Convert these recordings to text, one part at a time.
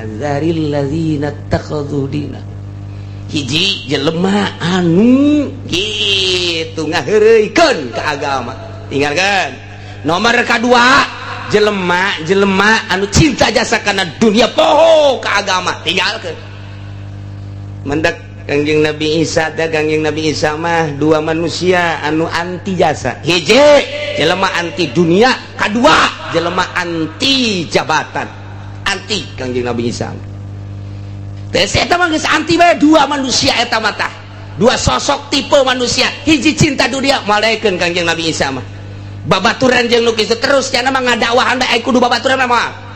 Falyahdharil ladzina ittakhadhu dina. Hiji jelema anu kitu ngaheureuykeun ka agama, tinggalkeun. Nomor kadua jelema jelema anu cinta jasa kana dunia poho ka agama, tinggalkeun. Mendak Kangjeng Nabi Isa teh, Kangjeng Nabi Isa mah dua manusia anu anti jasa. Hiji jelema anti dunia, kadua jelema anti jabatan. Anti Kangjeng Nabi Isa. Teh eta mah geus anti bae dua manusia eta mah tah. Dua sosok tipe manusia, hiji cinta dunia malaikeun Kangjeng Nabi Isa mah. Babaturan jeung nu kitu terus cenah mah ngadakwahan bae kudu babaturan mah.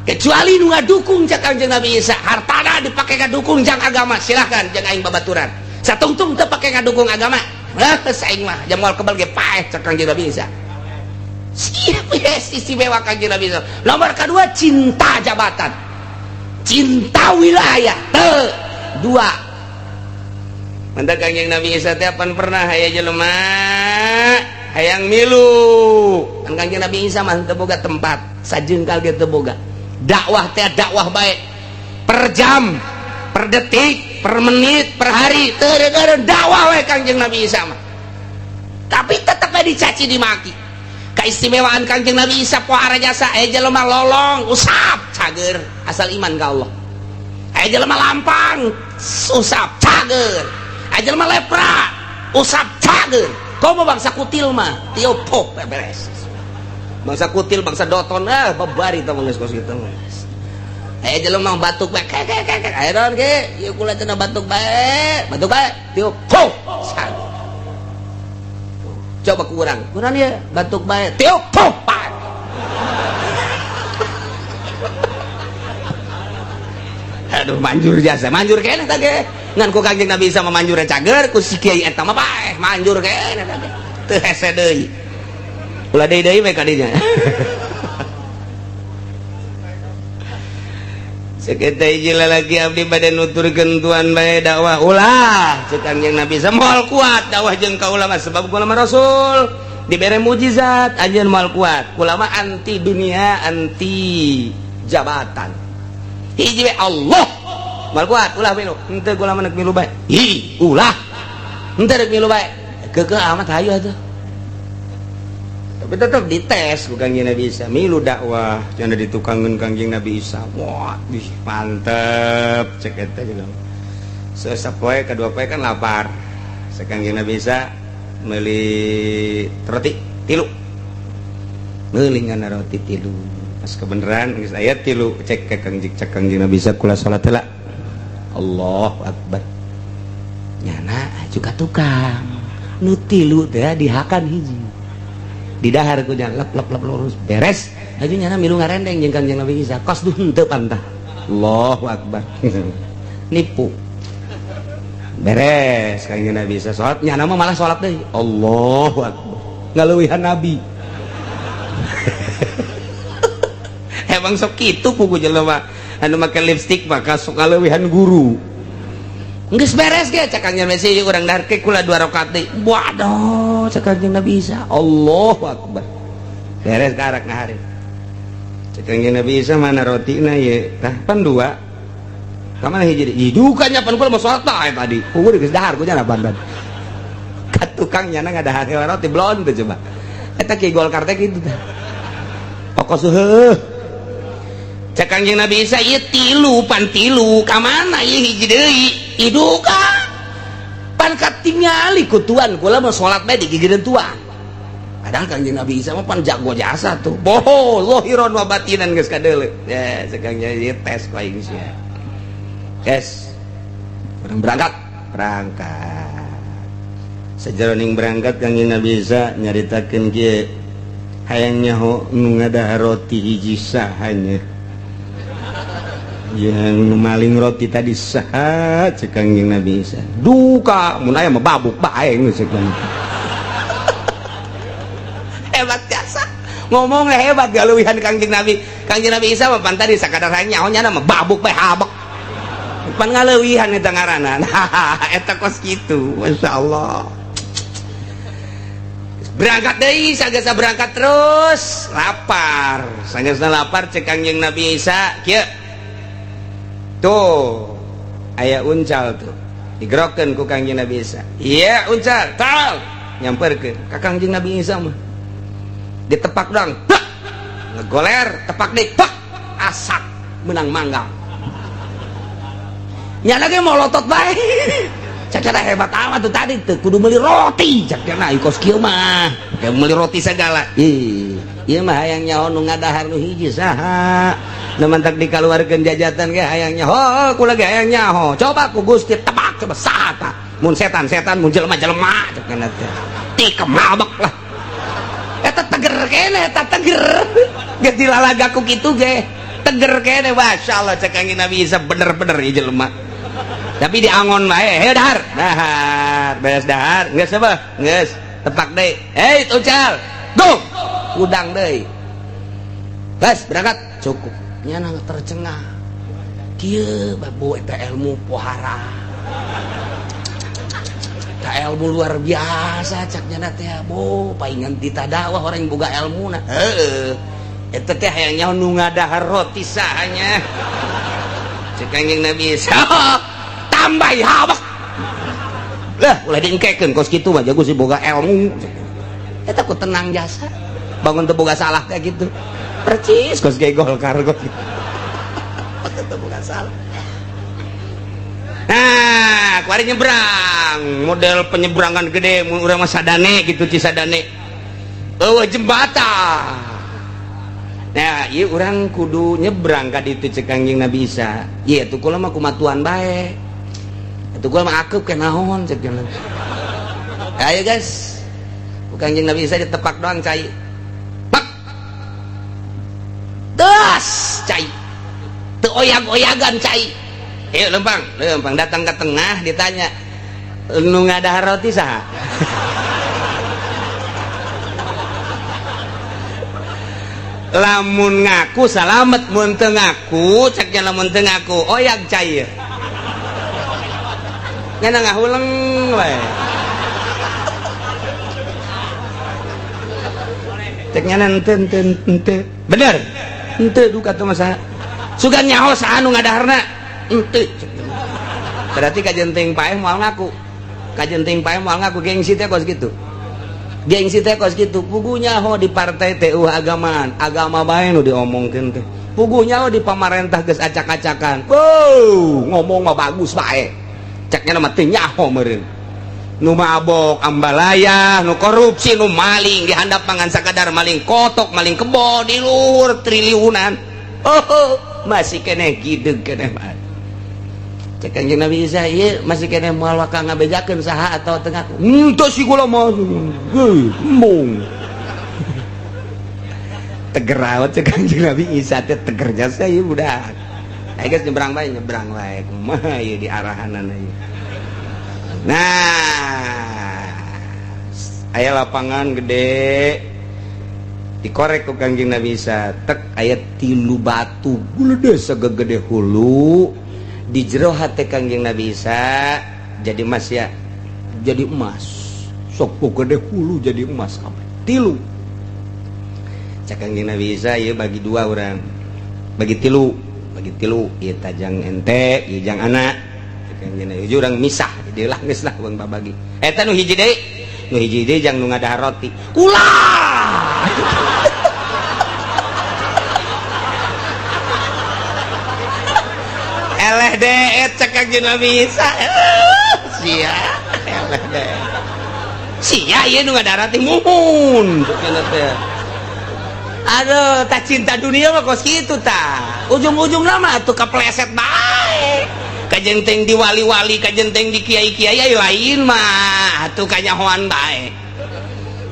Kecuali nu ngadukung cak Kangjeng Nabi Isa, hartana dipake ngadukung jang agama, silahkan jeung aing babaturan. Satungtung teu pake ngadukung agama, lah aing mah jamal kebal ge paeh cak Kangjeng Nabi Isa. Siap yes, istimewa Kangjeng Nabi Isa. Nomor kedua cinta jabatan, cinta wilayah. Teu dua. Mantap Kangjeng Nabi Isa teh pan pernah aya jelema hayang milu. Kan Kangjeng Nabi Isa mah teu boga tempat, sajengkal ge teu boga. Dakwah teh dakwah baik per jam, per detik, per menit, per hari, teu dakwah we Kangjeng Nabi Isa mah. Tapi tetep we dicaci dimaki. Keistimewaan Kangjeng Nabi Isa pohara jasa aya jelema lolong usap cager asal iman ka Allah. Aya jelema lampang usap cager. Aya jelema lepra usap cager. Komo bangsa kutil mah tiup pop beres. Bangsa kutil, bangsa doton, ah babari tah geus kos kitu. Aya jelema batuk bae kek kek kek. Aya naon ge? Ieu kula cenah batuk bae, batuk bae tiup pop. Coba kurang, kurang ya batuk bae tiup pop. Aduh manjur jasa, manjur keneh tah ge. Ngan ku Kangjeng Nabi Isa mah manjur cager, ku si kiai eta mah paeh manjur keneh tah ge. Teu hese deui. Ulah deui deui we ka dinya. Sakitu hiji lalaki abdi bade nuturkeun tuan bae dakwah ulah cek Kangjeng Nabi Isa moal kuat dakwah jeung kaula mah sebab kula mah rasul dibere mukjizat anjeun moal kuat kula mah anti dunia anti jabatan. Hiji we Allah moal kuat ulah milu henteu kula mah milu bae. Hi ulah henteu rek milu bae keukeuh amat hayu atuh. Tapi tetap dites ku Kangjeng Nabi Isa milu dakwah cenah ditukangeun Kangjeng Nabi Isa. Wah, ih mantep cek eta jelema. Sapoe kadua poe kan lapar. Cek Kangjeng Nabi Isa meuli roti tilu. Meuli ngana roti tilu. Pas kebenaran geus aya tilu cek ka Kangjeng cek Kangjeng Nabi Isa kula salat heula. Allahu akbar. Nyana juga tukang. Nu tilu teh dihakan hiji. Didahar ku nya lep lep lep lurus beres aju nyana milu ngarendeng jeung Kangjeng Nabi Isa kos duh henteu pantah. Allahu akbar. Nipu beres Kangjeng Nabi Isa salat nyana mah malah salat deui. Allahu akbar ngaleuwihan nabi. Emang sok kitu pugu jelema anu make lipstik maka sok ngaleuwihan guru. Geus beres ge cek Kangjeng Nabi Isa urang dahar ke kula 2 rakaat deui. Waduh cek Kangjeng Nabi Isa Allahu akbar. Beres karak ngahari. Cek Kangjeng Nabi Isa mana rotina ye? Tah pan dua. Ka mana hiji deui? Hidukan nya pan kula mah salat tah tadi. Kudu geus dahar ku nya pan. Ka tukang nyana ngadahar roti blon teh coba. Eta ki Golkar teh kitu tah. Pokos heuh. Cek Kangjeng Nabi Isa ieu tilu pan tilu ka mana ieu hiji deui? Hidukan. Pan katingali ku tuan kula mah salat bae digigireun tuan. Padahal Kangjeng Nabi Isa mah pan jago jasa tuh. Boho zahiran wa batinan geus kadeuleu. Ya cek Kangjeng ieu tes ku aing sia. Yes. Urang berangkat, berangkat. Sajeroning berangkat Kangjeng Nabi Isa nyaritakeun kieu hayang nyaho nu ngadahar roti hiji saha nya. Yang maling roti tadi saha cek Kangjeng Nabi Isa. Duka mun aya mah babuk bae geus cek. Hebat jasa. Ngomongnya hebat galuwihan Kangjeng Nabi. Kangjeng Nabi Isa mah pan tadi sakadar nyaho nya mah babuk bae habek. Pan ngaleuwihan eta ngaranna. Nah, eta kos kitu. Masyaallah. Berangkat deui sagesa berangkat terus lapar. Sagesa lapar cek Kangjeng Nabi Isa kieu. Tuh aya uncal tuh digerokeun ku Kangjeng Nabi Isa. Iya uncal tal nyamperkeun ka Kangjeng Nabi Isa mah. Ditepak doang, pak ngegoler, tepak deui, pak asak menang manggang. Nya lagi mau lotot bae. Cak hebat amat tuh tadi tuh kudu beli roti cak cenah kos kieu mah. Kayak beli roti segala. Ih, ieu mah hayang nyaho nu ngadahar nu hiji saha. Nu mantak dikaluarkeun jajatan ge hayang nyaho, kula ge hayang nyaho. Coba ku Gusti tebak coba saha tah. Mun setan-setan, mun jelema-jelema cak cenah teh. Ti mabek lah. Eta teger kene, eta teger. Geus dilalaga ku kitu ge. Teger kene masyaallah cek Kangjeng Nabi Isa bener-bener ieu jelema. Tapi diangon bae, heuh dahar. Dahar, beres dahar, geus apa? Geus, tepak deui. Hei, uncal. Go. Udang deui. Bas, berangkat. Cukup. Nya tercengah. Kieu babu eta ilmu pohara. Eta ilmu luar biasa cak nya teh bo, paingan ditadakwah orang boga ilmuna. Heeh. Eta teh hayang nyaho nu ngadahar roti sahanya. Cek Kangjeng Nabi Isa. Tambah habak lah ulah diengkekeun kos kitu mah jago sih boga ilmu eta ku tenang jasa bangun teu boga salah kayak gitu percis kos ge Golkar kos gitu teu boga salah. Nah kuari nyebrang model penyeberangan gede mun urang mah sadane gitu Cisadane eueuh jembatan. Nah ieu urang kudu nyebrang ka ditu cek Kangjeng Nabi Isa. Ieu tuh kula mah kumatuan bae. Itu gua mah akep ke naon cek jalan. Ayo guys. Ku Kangjeng Nabi Isa ditepak doang cai. Pak. Das cai. Teu oyag-oyagan cai. Ayo lempang, lempang datang ke tengah ditanya, "Nu ngadahar roti saha?" Lamun ngaku salamet, mun teu ngaku cek nya lamun teu ngaku oyag cai. Nya ngahuleng we. Cek nya henteu henteu henteu. Bener. Henteu duka teh mah saha. Sugan nyaho saha nu ngadaharna? Henteu. Berarti kajenting paeh moal ngaku. Kajenting paeh moal ngaku gengsi teh kos kitu. Gengsi teh kos kitu. Puguh nyaho di partai teh eueuh agamaan, agama bae nu diomongkeun teh. Puguh nyaho di pamarentah geus acak-acakan. Beuh, ngomong mah bagus bae. Ceknya nama teu nyaho meureun. Nu mabok ambalaya, nu korupsi, nu maling dihandap pangan sakadar maling kotok, maling kebo di luhur triliunan. Oh, masih keneh gideg keneh mah. Cek Kangjeng Nabi Isa ieu masih keneh moal waka ngabejakeun saha atawa teu ngaku. Henteu si kula mah. Heuh, embung. Teger awet cek Kangjeng Nabi Isa teh teger jasa ieu budak. Ayo guys nyebrang bae kumaha ieu di arahanana ieu. Nah, aya lapangan gede dikorek ku Kangjeng Nabi Isa tek aya 3 batu gede sagede hulu di jero hate Kangjeng Nabi Isa jadi emas ya, jadi emas. Sok gede hulu jadi emas kabeh. 3. Cak Kangjeng Nabi Isa ieu bagi 2 urang. Bagi 3. Bagi 3 ieu tajang ente ieu jang anak ieu urang misah jadi lah geus lah urang babagi eta nu hiji deui nu hiji deui jang nu ngadahar roti ulah eleh deet cek Kangjeng Nabi Isa sia eleh deet sia ieu nu ngadahar roti muhun teh. Aduh, tak cinta dunia mah kos kitu tah. Ujung-ujungna mah atuh kepleset bae. Kajenteng di wali-wali, kajenteng di kiai-kiai lain mah atuh kanyahoan bae.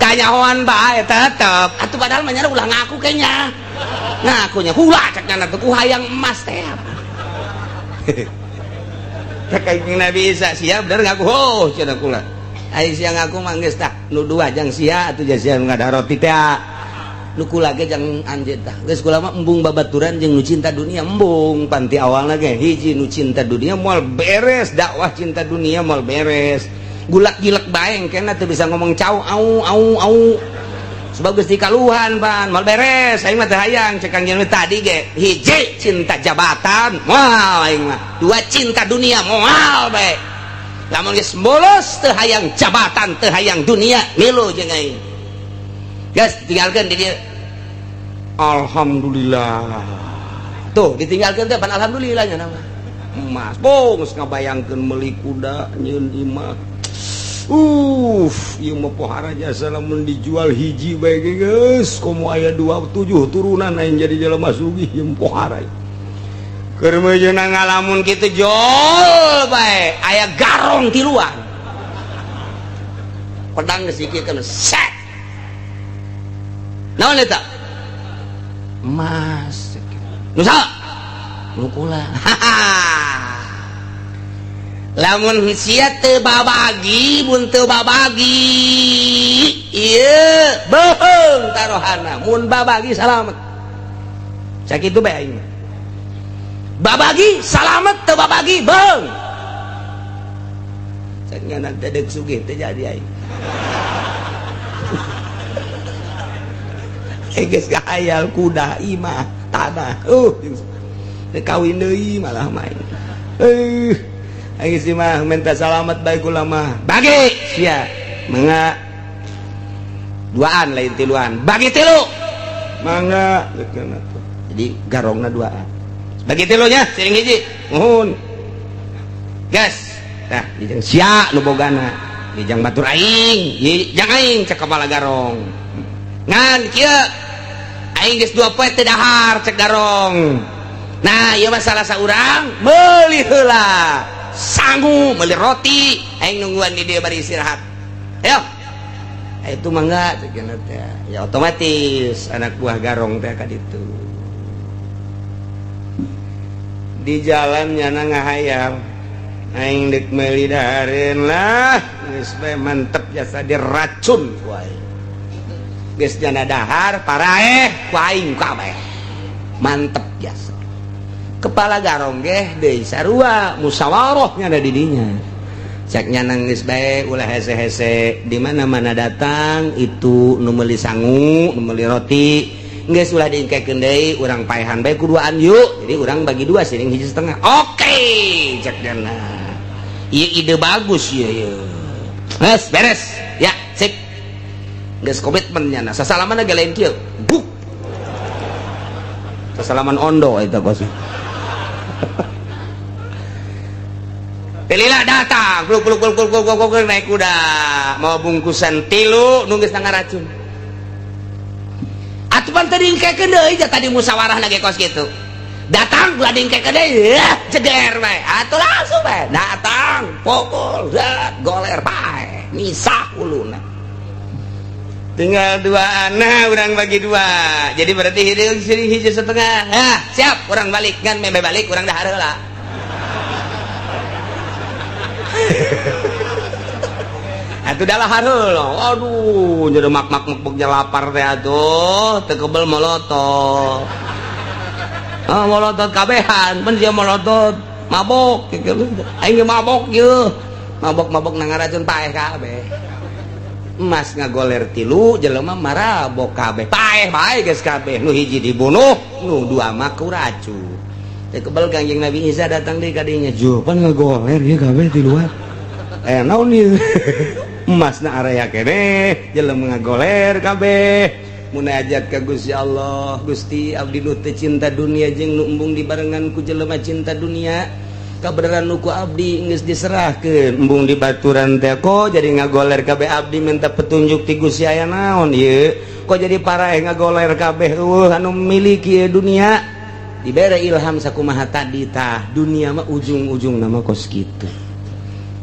Kanyahoan bae tetep. Atuh padahal mah nya ulah ngaku kayaknya. Ngakunya ulah cek nya atuh ku hayang emas teh. Cek Kangjeng Nabi Isa sia bener ngaku ho cenah kula. Ai sia ngaku mah geus tah nu dua jang sia atuh sia nu ngadahar roti teh. Nu kula ge jang anjeun tah geus kula mah embung babaturan jeung nu cinta dunia embung panti awalna ge hiji nu cinta dunia moal beres dakwah cinta dunia moal beres gulak gilek bae engkena teu bisa ngomong cau au au au Sebab geus dikaluhan pan mal beres aing mah teu hayang cek Kangjeng tadi ge hiji cinta jabatan moal aing mah, dua cinta dunia moal bae. Lamun geus bolos teu hayang jabatan teu hayang dunia milu jeung aing. Geus tinggalkeun di dieu. Alhamdulillah. Tuh ditinggalkeun teh pan alhamdulillah nya nama. Emas bong geus ngabayangkeun meuli kuda nyeun imah. Ieu mah pohara jasa lamun dijual hiji bae geus komo aya 27 turunan aing jadi jelema sugih ieu pohara. Keur meujeuhna ngalamun kitu jol bae aya garong tiluan. Pedang geus dikikeun set. Naon eta? Emas. Nu saha? Nu kula. Lamun sia teu babagi mun teu babagi ieu beuheung tarohana mun babagi salamet sakitu bae aing babagi salamet teu babagi beuheung cek nganan teh deuk sugih teu jadi aing geus kahayal kuda imah tanah teu kawin deui malah main aing sih mah minta salamet bae kula mah bagi sia mangga duaan lain tiluan bagi tilu mangga jadi garongna duaan bagi tilunya siring hiji muhun gas tah dijang sia nu bogana dijang batur aing jang aing cek kepala garong ngan kieu aing geus 2 poe teu dahar cek garong nah ieu mah salah saurang meuli heula sangu beli roti aing nungguan di dia bari istirahat ayo itu mangga ya otomatis anak buah garong teh ka ditu di jalan nyana ngahayal aing deuk meuli dahareun lah geus bae mantep jasa diracun ku aing geus nyana dahar paraeh ku aing kabeh mantep jasa kepala garong geh deui sarua musyawarah nya ada di dinya cek nya nangis bae ulah hese-hese di mana-mana datang itu nu meuli sangu nu meuli roti geus ulah diingkekeun deui urang paehan bae kuduaan yuk jadi urang bagi dua siring hiji setengah oke cek nya ieu ide bagus ieu ieu geus beres ya sip geus komitmen nya sasalaman ge lain kieu buk sasalaman ondo eta kos. Pilihlah datang, pluk pluk pluk pluk pluk pluk naik kuda, mau bungkusan tilu nunggu setengah racun. Atupan tadi ingkekeun deui tadi musyawarah lagi kos gitu. Datang ulah diingkekeun deui, jeder bae. Atuh langsung bae. Datang, pukul, zat, goler bae, misah uluna. Tinggal dua anak, urang bagi dua. Jadi berarti hiji setengah. Hah, siap, urang balik kan meme balik urang dahar heula. Atuh dah lahar heula. Aduh, jadi mak-mak-mak lapar teh atuh, teu kebel molotot. Ah, molotot kabehan, mun sia molotot mabok aing ge mabok ieu. Mabok-mabok nang ngaracun paeh kabeh. Emas ngagoler tilu jelema marabok kabeh. Paeh bae geus kabeh. Nu hiji dibunuh, nu dua mah ku racun. Teu kebel Kangjeng Nabi Isa datang deui ka dinya. Jupan ngagoler ieu kabeh tiluan. Naon ieu? Emasna area keneh, jelema ngagoler kabeh. Munajat ka Gusti Allah, Gusti abdi nu teu cinta dunia jeung nu embung dibarengan ku jelema cinta dunia. Kabeneran nu ku abdi geus diserahkeun embung di baturan teh kok jadi ngagoler kabeh abdi minta petunjuk ti Gusti aya naon ieu? Kok jadi paraeh ngagoler kabeh eueuh anu miliki dunia? Dibere ilham sakumaha tadi tah dunia mah ujung-ujung nama kos kitu.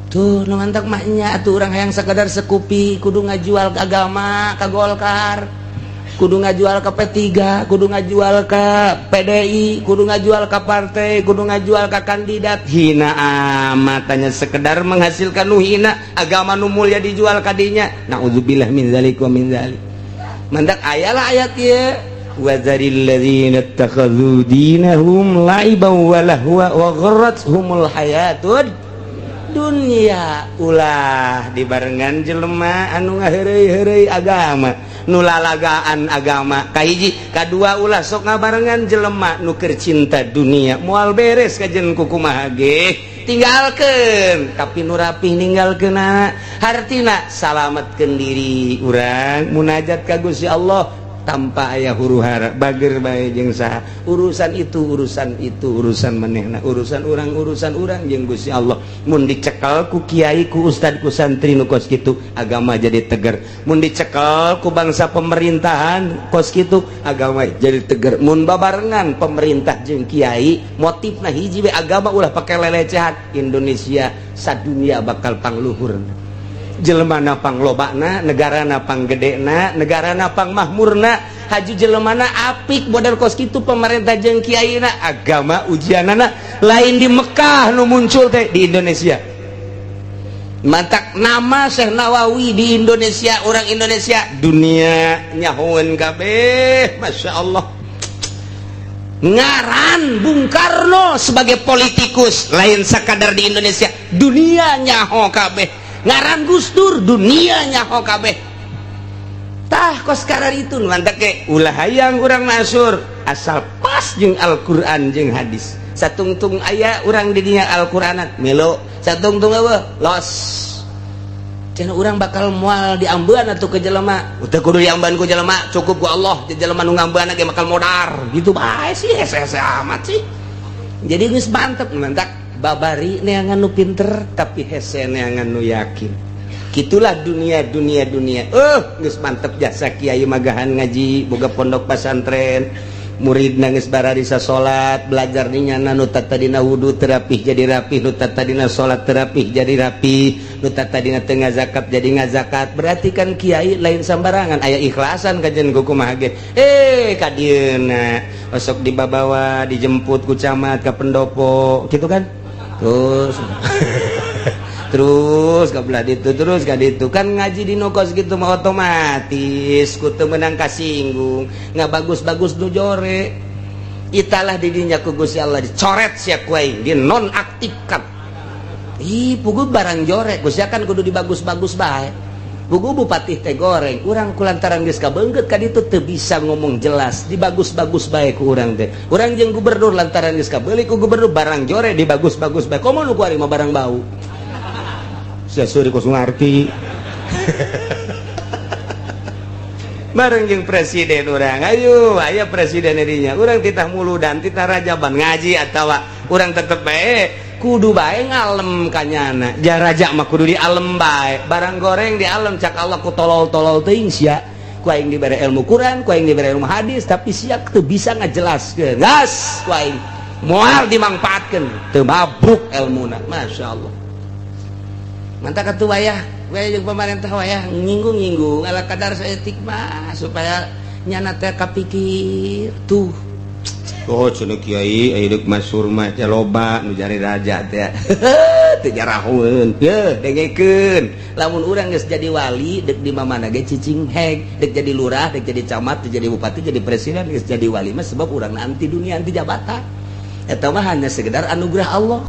Tuh nu mantak mah nya atuh urang hayang sakadar sekupi kudu ngajual ke agama ka Golkar, kudu ngajual ke P3, kudu ngajual ke PDI, kudu ngajual ke partai, kudu ngajual ke kandidat. Hina amat tanya sekedar menghasilkan nu hina agama nu mulia dijual ka dinya. Nauzubillah min zalik wa min zalik. Mantak ayalah ayat ieu. Wazaril ladzina ittakhadhu dinahum la'iban wa lahwa wa gharrathumul hayatud dunya. Ulah dibarengan jelema anu ngaheureuy-heureuy agama, Nu lalagaan agama kahiji, kadua ulah sok ngabarengan jelema nu keur cinta dunia, moal beres kajen kukumaha ge. Tinggalkeun, tapi nu rapih ninggalkeunna, hartina salametkeun diri urang, munajat ka Gusti Allah tanpa aya huru hara, bager bae jeung saha. Urusan itu, urusan itu, urusan manehna, urusan urang, urusan urang jeung Gusti Allah. Mun dicekel ku kiai, ku ustad, ku santri nu kos kitu, agama jadi tegar. Mun dicekel ku bangsa pemerintahan kos kitu, agama jadi tegar. Mun babarengan pemerintah jeung kiai motifna hiji we, agama ulah pakai lelecehan, Indonesia sadunia bakal pangluhur, jelemana panglobana, negarana panggedena, negarana pangmahmurna. Haju jelemana apik model kos kitu pemerintah jeung kiaina, agama ujianana lain di Mekah nu muncul teh, di Indonesia. Mantak nama Syekh Nawawi di Indonesia, orang Indonesia dunia nyahoeun kabeh, Masya Allah. Ngaran Bung Karno sebagai politikus lain sakadar di Indonesia, dunia nyaho kabeh. Ngaran Gus Dur, dunia nyaho kabeh. Tah, kos karar itu mantap ke ulah hayang urang masur, asal pas jeung Al-Qur'an jeung hadis. Satungtung aya urang di dinya Al-Qur'anat melo, satungtung eueuh los. Cenah urang bakal moal diambean atuh ke jelema. Teu kudu diambean ku jelema, cukup ku Allah. Jelema nu ngambean ge bakal modar gitu bae sih, hese-hese amat sih. Jadi geus mantep, mantak babari neangan nu pinter tapi hese neangan nu yakin. Gitulah dunia, dunia, dunia. Geus mantep jasa kiai magahan ngaji, boga pondok pesantren, murid nangis bararisa salat, belajar dinyana. Nu tadina wudu teu rapih jadi rapih, nu tadina salat teu rapih jadi rapih, nu tadina teu ngazakat jadi ngazakat. Berarti kan kiai lain sambarangan, aya ikhlasan kajen kumaha ge. Eh, ka dieuna osok dibabawa, dijemput ku camat ka pendopo gitu kan, terus terus ke belah itu, terus ka ditu kan. Ngaji di kos gitu mah otomatis ku teu meunang kasinggung, nggak bagus-bagus nu jore. Italah didinya ku Gusti Allah dicoret sia ku aing, dinonaktifkan. Ih, puguh barang jore Gusti kan kudu dibagus-bagus bae. Puguh bupati teh goreng, urang kulantaran geus kabeungkeut ka ditu teu bisa ngomong jelas, dibagus-bagus bae ku urang teh. Urang jeung gubernur lantaran geus kabeuli ku gubernur, barang jore dibagus-bagus bae. Komo nu kuari mah barang bau sia, suri kos ngarti. Bareng jeung presiden urang, ayo aya presiden dinya, urang titah muludan, titah rajaban, ngaji atawa urang tetep bae kudu bae ngalem kanyana. Jaraja mah kudu dialem bae, barang goreng dialem. Cak Allah ku tolol-tolol teuing sia, ku aing dibere ilmu Quran, ku aing dibere ilmu hadis, tapi sia teu bisa ngajelaskeun. Gas ku aing moal dimangfaatkeun, teu mabuk ilmuna. Masya Allah. Mantap atuh wayah wayah jeung pemerintah, wayah nyinggung-nyinggung ala kadar saeutik mah supaya nyana teh kapikir tuh. Oh, cenah kiai aya deuk masur mah teh loba nu jari raja teh, teu jarahoeun. Ye, dengekeun, lamun urang geus jadi wali, deuk di mana ge cicing heg, deuk jadi lurah, deuk jadi camat, deuk jadi bupati, jadi presiden, geus jadi wali mah, sebab urang anti dunia, anti jabatan. Eta mah hanya sekedar anugerah Allah.